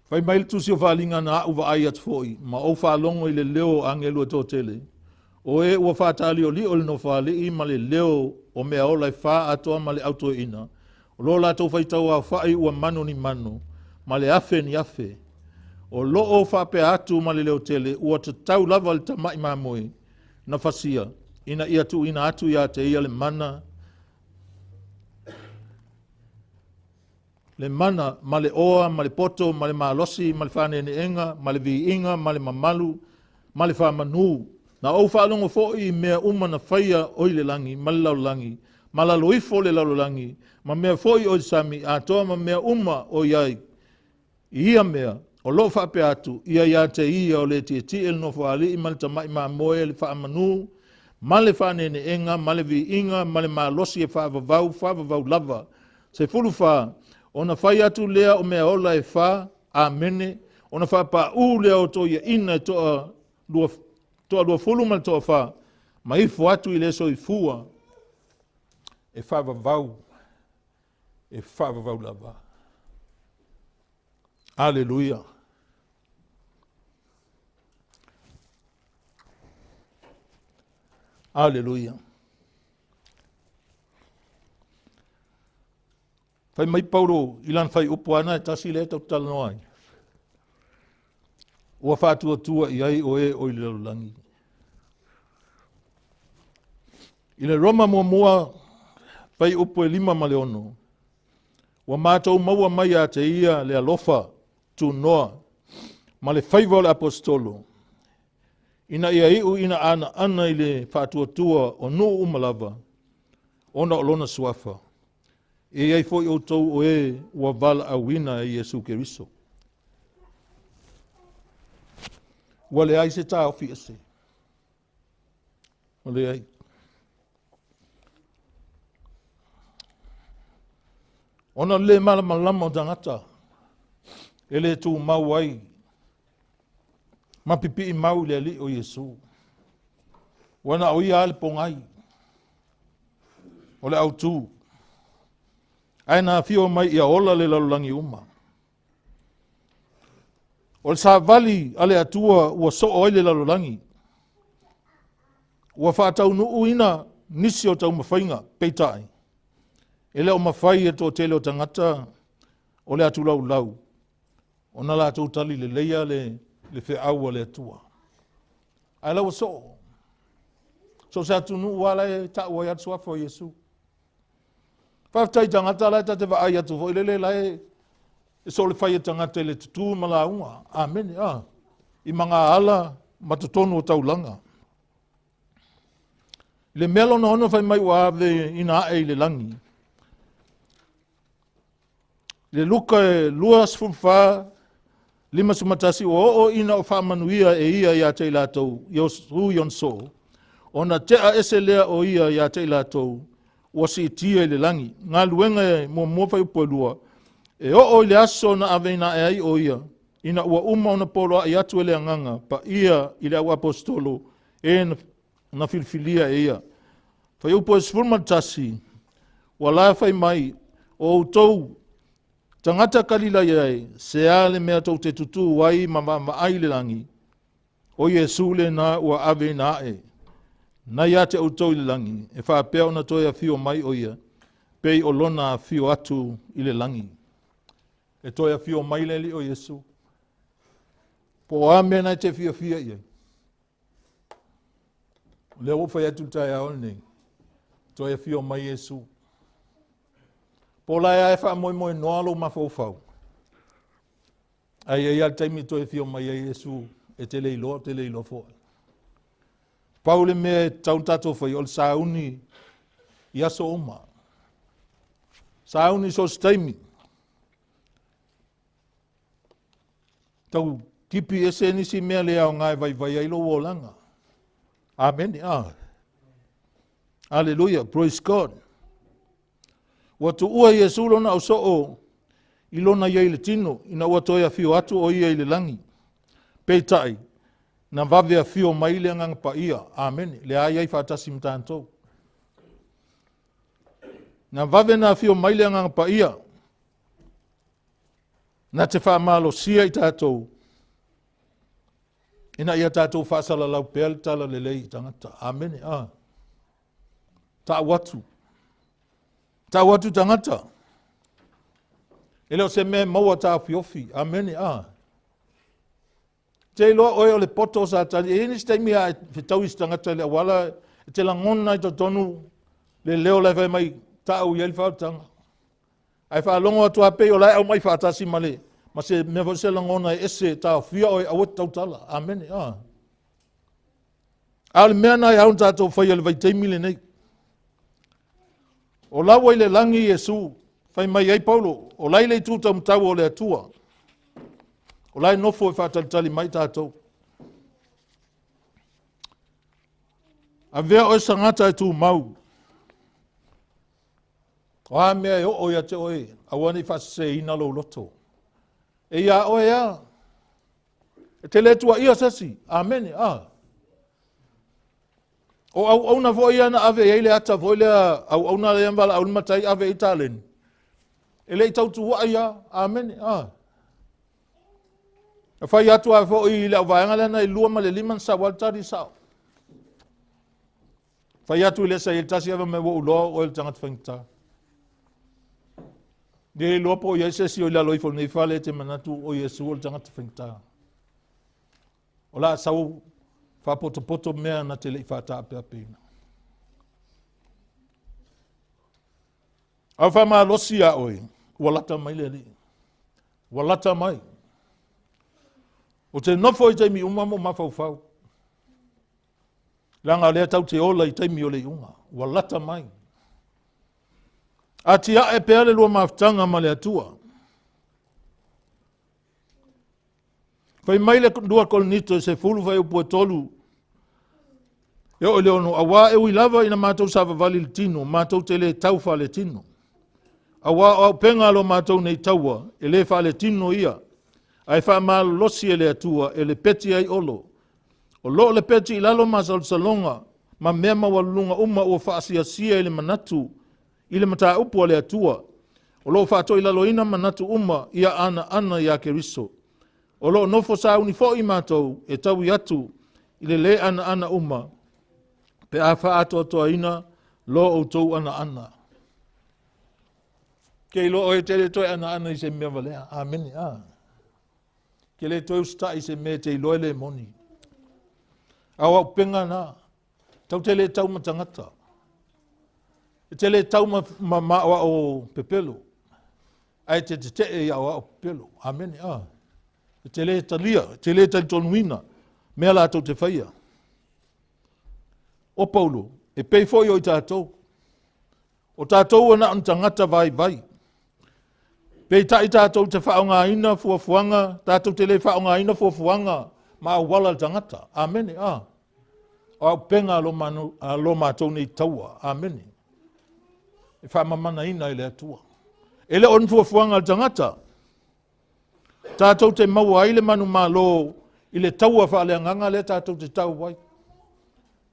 Fai mai le tusi o Faaliga na a'u vaai atu foi, ma ou faalogo i le leo o agelu e toatele, o e ua faataliolio i le nofoalii ma le leo o mea ola e fa atoa ma le au toeaina, o lo latou faitau aofa'i ua mano ni mano, ma le afe ni afe. O lo o faapea atu ma le leo tele, ua tatau lava le tama'i mamoe na fasia, ina ia tuuina atu ia te ia le mana, le mana ma le oa ma le poto ma le malosi ma le faaneeneega ma le viiga ma le mamalu ma le faamanu. Na ou faalogo foi i mea uma na faia o i le lagi ma le lalolagi ma lalo ifo o le lalolagi ma mea foi o i le sami atoa ma mea uma o i ai I ia mea, o lo o faapea atu ia ia te ia o le tietie le nofoalii ma le tama'i mamoe le faamanu ma le faaneeneega ma le viiga ma le malosi e faavavau, faavavau lava. 14 ona fai atu lea o mea ola e fa, Amene, ona faapaū lea o toiaina e toa lua, toa 20 ma le toafa, ma ifo atu i le soifua e faavavau e faavavau lava. Aleluia. Aleluia. Fai mai Paulo i lana fai upu ana e tasi lea tau talanoa ai. Ua faatuatua i ai o e o i le lalolagi. I le Roma muamua, fai upu e 5 ma le 6, ua matou maua mai ia te ia le alofa tunoa ma le faiva o le aposetolo, ina ia iu ina anaana i le faatuatua o nuu uma lava, ona o lona suafa. E i ai foi outou o e ua valaauina e Iesu Keriso. Ua leai se taofi ese. Ua leai. Ona o le le malamalama o tagata e le tumau ai ma pipii mau i le Alii o Iesu. Ua na o ia lava le pogai o le autu. Ae na afio mai ia ola le lalolagi uma. O le savali a le Atua ua soo ai le lalolagi. Ua faataunuuina nisi o taumafaiga, peitai, e le o mafai e le toatele o tagata o le atulaulau ona latou tali leleia le, le feau a le Atua. Ae la ua soo. So o se atunuu lava la e tau ai lava le suafa o Iesu. Faafetai i tagata la e ta te vaai atu foi lele la e e soo le fai e tagata i le tutū ma lauga. Amene. Ah. I magaala ma totonu o taulaga. I le mea lona ono fai mai ua ave ina ae i le lagi. I le Luka e 24, 51, ua oo ina o faamanuia e ia ia te i latou, Iesu i ona soo, ona tea ese lea o ia ia te i latou, ua siitia i le lagi. Galuega e muamua fuaiupu e 2, e oo i le aso na aveina ae ai o ia, ina ua uma ona poloai atu e le Agaga Paia i le auaposeitolo e na filifilia e ia. Fuaiupu e 11, ua la fai mai, o outou tagata Kalilaia e, se a le mea tou te tutū ai ma vaavaai i le lagi, o Iesu lena ua aveina ae, na ia te outou i le lagi, e faapea ona toe afio mai o ia, pei o lona afio atu i le lagi. E toe afio mai le Alii o Iesu. Po o a mea na e te fiafia i ai. O lea ua fai atu le taeao lenei, toe afio mai Iesu. Po o la e faamoemoenoa lou mafaufau, ae i ai lava le taimi e toe afio mai ai Iesu e te le iloa, te le iloa foi. Pau le mea e tatau ona tatou faia, o le sauni i aso uma. Sauni so o se taimi. Tau tipi ese nisi mea le aoga e vaivai ai lou olaga. Amene. Ah. Aleluia. Praise God. Ua tuua Iesu lona ausoo i lona ia i le tino, ina ua toe afio atu o ia i le lagi. Peitai, na vave afio mai le Agaga Paia. Amene. Le a i ai faatasi ma tatou. Na vave na afio mai le Agaga Paia. Na te faamalosia i tatou ina ia tatou faasalalau pea le tala lelei i tagata. Amene. Ah. Ta'u atu. Ta'u atu tagata. E le o se mea e maua taofiofi. Amene. Ah. Te iloa oe o le poto o Satani. E i ai nisi taimi a e fetau i se tagata i le auala, e te lagona i totonu le leo la e fai mai, ta'u i ai le faaolataga. Ae faalogo atu lava pei o la e aumai faatasi ma le ma se mea foi se lagona e ese e taofia oe aua te tautala. Amene. Ah. A o le mea na e ao ona tatou faia i le vaitaimi lenei. O la ua i le lagi Iesu, fai mai ai Paulo, o la i le itu taumatau o le Atua. O la e nofo e faatalitali mai tatou. Avea oe sagata e tumau. O a mea e oo ia te oe, aua ne i faaseseina lou loto. E iā oe a. E te le tuaia se isi. Amene. Ah. O auauna foi ia na ave i ai le ata foi lea, auauna lea na valaau le matai ave i taleni. E le i tautuai lava. Amene. Ah. Na fai atu lava foi i le auvaega lea na i 2 ma le 5 na sau lava le tali sao. Fai atu i le sa i le tasi ave mai ua ou iloa o oe le tagata faigata. Le iloa po o i ai se isi o i lalo ifo o lenei fale e te manatu o Iesu o le tagata faigata. O le a sau faapotopoto mea na te le i faataapeapeina. A o faamalosi ia oe, ua lata mai le Alii. Ua lata mai. O te nofo i taimi uma ma mafaufau. Leaga o lea tau te ola i taimi o le iuga. Ua lata mai. Atiae pea le lua mafutaga ma le Atua. Fai mai le 2 Korinito e 10 fuaiupu e 3 e oo i le 6, auā e ui lava ina matou savavali i le tino, matou te le tau faaletino. Auā o auupega a lo matou nei taua, e le faaletino ia, ae faamalolosi e le Atua e lepeti ai olo. O lo o lepeti i lalo masalosaloga ma mea maualuluga uma ua faasiasia i le manatu i le mataupu a le Atua. O lo o faatoilaloina manatu uma ia anaana iā Keriso. O lo o nofo sauni foi matou e taui atu i le lē anaana uma pe a faaatoatoaina lo outou anaana. Ke iloa oe te le toe anaana i se mea valea. Amene. A. Ke le toe usitai i se mea e te iloa e le moni. A o auupega na, tau te le tau ma tagata. E te le tau ma, ma, ma aoao pepelo, ae te tetee i aoao pepelo. Amene. A. E te le talia, e te le talitonuina mea latou te faia. O Paulo, e pei foi o i tatou. O tatou ua na o ni tagata vaivai. Peitai tatou te faaaogaina fuafuaga, tatou te le faaaogaina fuafuaga ma auala a le tagata. Amene. A. O auupega a lo, manu, a lo matou nei taua. Amene. E faamamanaina e le Atua. E le o ni fuafuaga a le tagata. Tatou te maua ai le manumalo i le taua faaleagaga lea tatou te tau ai.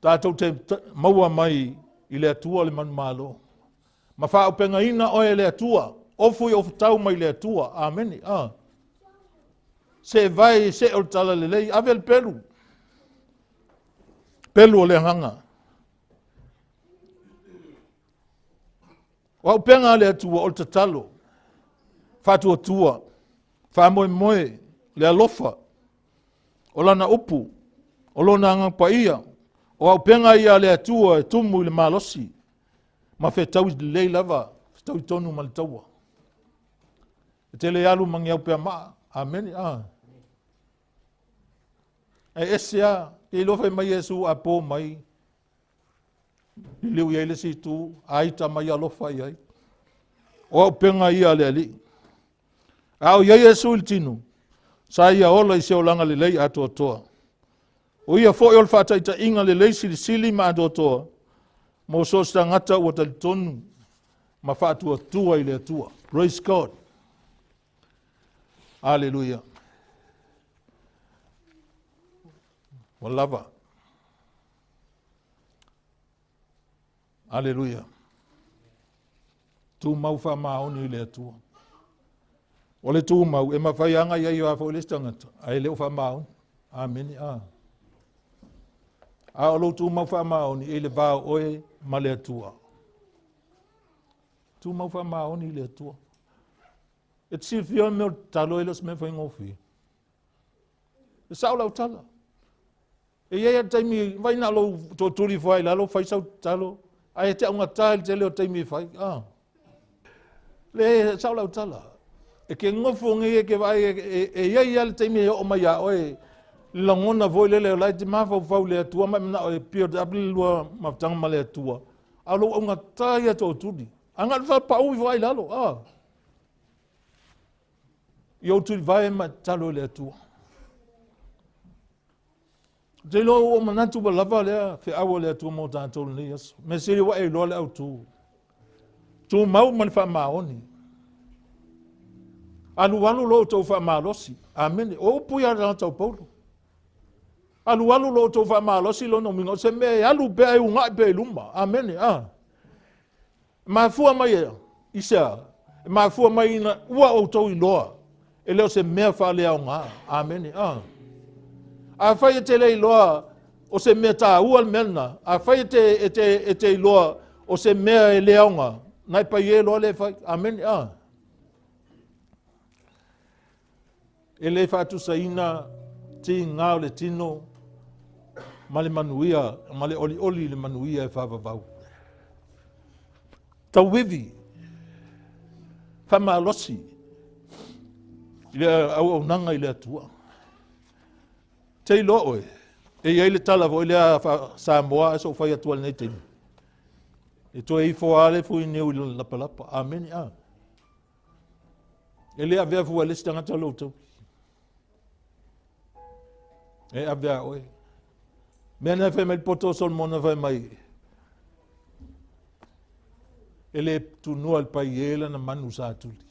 Tatou te maua mai i le Atua le manumalo. Ma faaaupegaina oe e le Atua. Ofu i ofutau mai le Atua. Amene. Ah. Se vae i see o le talalelei, ave le pelu. Pelu o le agaga. O auupega a le Atua o le tatalo, faatuatua, faamoemoe, le alofa, o lana upu, o lona agaga paia, o auupega ia a le Atua e tumu i le malosi, ma fetaui lelei lava, fetaui tonu ma le taua. E te le alu ma ni aupeamaa. Amene. Ah. Ae ese lava, te iloa fai mai Iesu a po mai, liliu i ai le isi itu, a ita mai alofa i ai. O auupega ia a le Alii. A o i ai Iesu i le tino, sa ia ola i se olaga lelei atoatoa. O ia foi o le faataitaiga lelei silisili ma atoatoa mo so o se tagata ua talitonu ma faatuatua i le Atua. Praise God. Aleluia. Ua lava. Aleluia. Tumau faamaoni i le Atua. O le tumau, e mafai aga i ai a foi le isi tagata, ae le o faamaoni. Amene. A. A o lou tumau faamaoni e i le va o oe ma le Atua. Tumau faamaoni i le Atua. E te silafia le mea o le tatalo e le o se mea faigofie. E sao lau tala. E i ai le taimi, vai na lou tootuli ifo ai i lalo, fai sau tatalo, ae e te augata i le tele o taimi e fai. Ah. Le sao lau tala. E ke gofo nei e ke vaai e, e, e i ai lava le taimi e oo mai iā oe le lagona foi lele o la e te mafaufau i le Atua ma e manao e pio te ape le lua mafutaga ma le Atua. A o lou augata ia tootuli. A na o le faapau ifo ai i lalo. Ah. I ou tulivae ma tatalo i le Atua. Ou te iloa ua manatu ua lava lea feau a le Atua mo tatou lenei aso. Mea sili ua e iloa le autu. Tumau ma le faamaoni. Alualu lo outou faamalosi. Amene. O upu ia tagata o Paulo. Alualu lo outou faamalosi lona uiga o se mea e alu pea e uga'i pea i luma. Amene. Ah. Mafua mai e i se a? E mafua mai ina ua outou iloa e le o se mea faaleaoga. Amene. Ah. Afai e te le iloa o se mea taua le mea lena, afai e te, e te, e te iloa o se mea e le aoga, na e pai e loa le fai. Amene. Ah. E le faatusaina tigā o le tino ma le manuia, ma le olioli i le manuia e faavavau. Tauivi, faamalosi i le auaunaga i le Atua. Te iloa oe, e i ai le tala foi lea Samoa ae sou fai atu ai lenei taimi. E toe ifo lava le fuiniu i lona lapalapa. Amene. A. E le avea fua e le isi tagata lou taui. E ave a oe. Mea na fai mai le poto o Solomona fai mai, e le tunua le pai e lana manu sa tuli.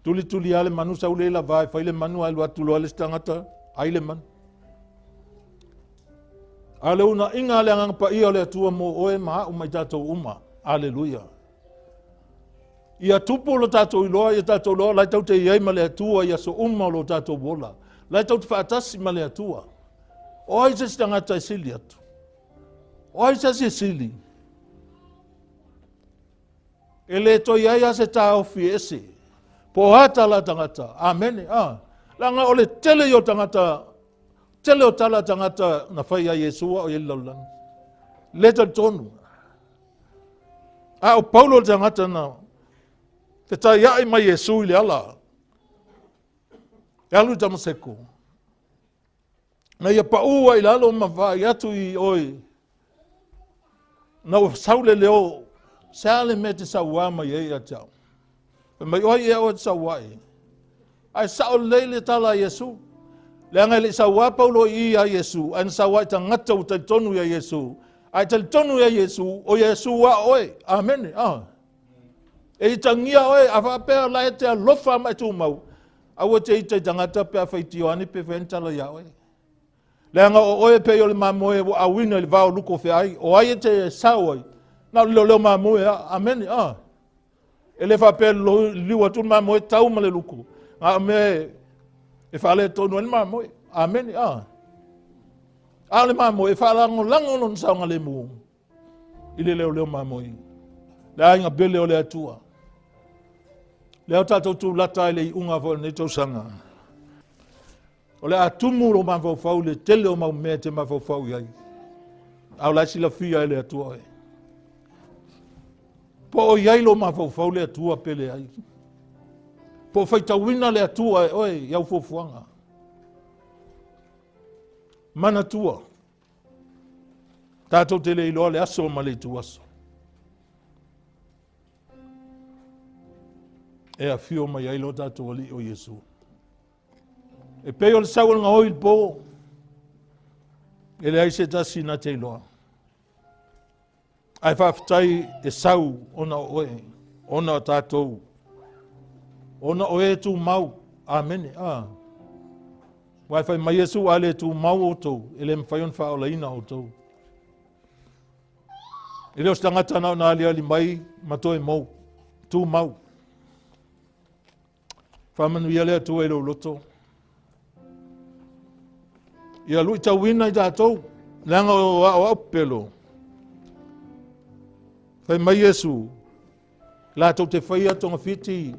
Tuli tuli a le manu sau le lava e fai le manu ae atu loa le isi tagata ai le manu. A le unaiga a le agaga paia o le Atua mo oe ma au mai tatou uma. Aleluia. Ia tupu lo tatou iloa, ia tatou iloa la e tatou te i ai ma le Atua i aso uma o lo tatou ola. La e tatou te faatasi ma le Atua. O ai se isi tagata e sili atu? O ai se isi e sili? E le toe i ai lava se taofi e ese. Po o a tala a tagata. Amene. Ah. Leaga o le tele ia o tagata, tele o tala a tagata na fai ia Iesu a o i ai i le lalolagi. Le talitonu. A o Paulo le tagata na fetaiai ma Iesu i le ala e alu i Tamaseko. Na ia pau ai i lalo ma vaai atu i oe. Na ua sau le leo, se a le mea e te sauā mai ai ia te au? Fai mai, o ai ea oe e te sauā i ai? Ae sao lelei le tala a Iesu. Leaga e le i sauā Paulo i i ia Iesu, ae na sauā i tagata ua talitonu ia Iesu. Ae talitonu ia Iesu, o Iesu a oe. Amene. Ah. E itagia oe, a faapea la e te alofa ma e tumau, aua te ita i tagata pe a faitio ane pe fai ane tala ia oe. Leaga o oe e pei o le mamoe ua auina i le vao luko feai, o ai e te sao ai? Na o le leoleo mamoe a. Amene. Ah. E le faapea liliu atu le mamoe tau ma le luku. Na o mea e faaletonu ai le mamoe. Amene. Ah. A o le mamoe e faalagolago lona saogalemu i le leoleo mamoe. Le aiga pele o le Atua. Lea o tatou tulata ai le iuga foi o lenei tausaga. O le a tumu lou mafaufau i le tele o mau mea e te mafaufau i ai. A o la e silafia e le Atua oe. Po o i ai lou mafaufau le Atua pe leai. Po o faitauina le Atua e oe i au fuafuaga. Manatua, tatou te le iloa le aso ma le ituaso. E afio mai ai lo tatou Alii o Iesu. E pei o le sau o le gaoi i le po, e leai se tasi na te iloa. Ae faafetai e sau ona o oe, ona o tatou, ona o e tumau. Amene. Ah. Ua e fai mai Iesu, a le tumau outou, e le mafai ona faaolaina outou. E le o se tagata na ona aliali mai ma toe mou, tumau. Faamanuia le Atua i lou loto. Ia luitauina i tatou, leaga o aoao pepelo. Fai mai Iesu, latou te faia togafiti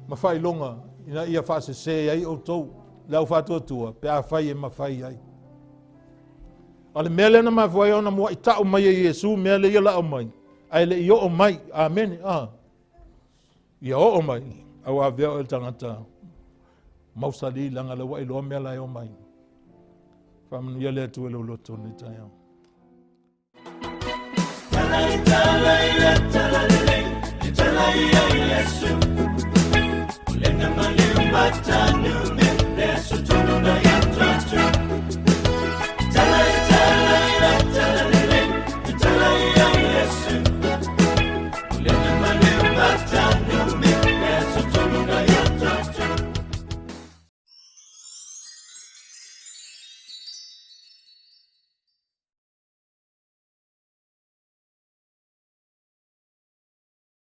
ma faailoga ina ia faasese ai outou le au faatuatua pe afai e mafai ai. A o le mea lea na mafua ai ona muai tau mai e Iesu mea lea ia la'au mai, ae le i oo mai. Amene. Ah. Ia oo mai, a ua avea oe le tagata mausali leaga lea ua iloa mea la e oo mai. Faamanuia le Atua i lou loto lenei taeao.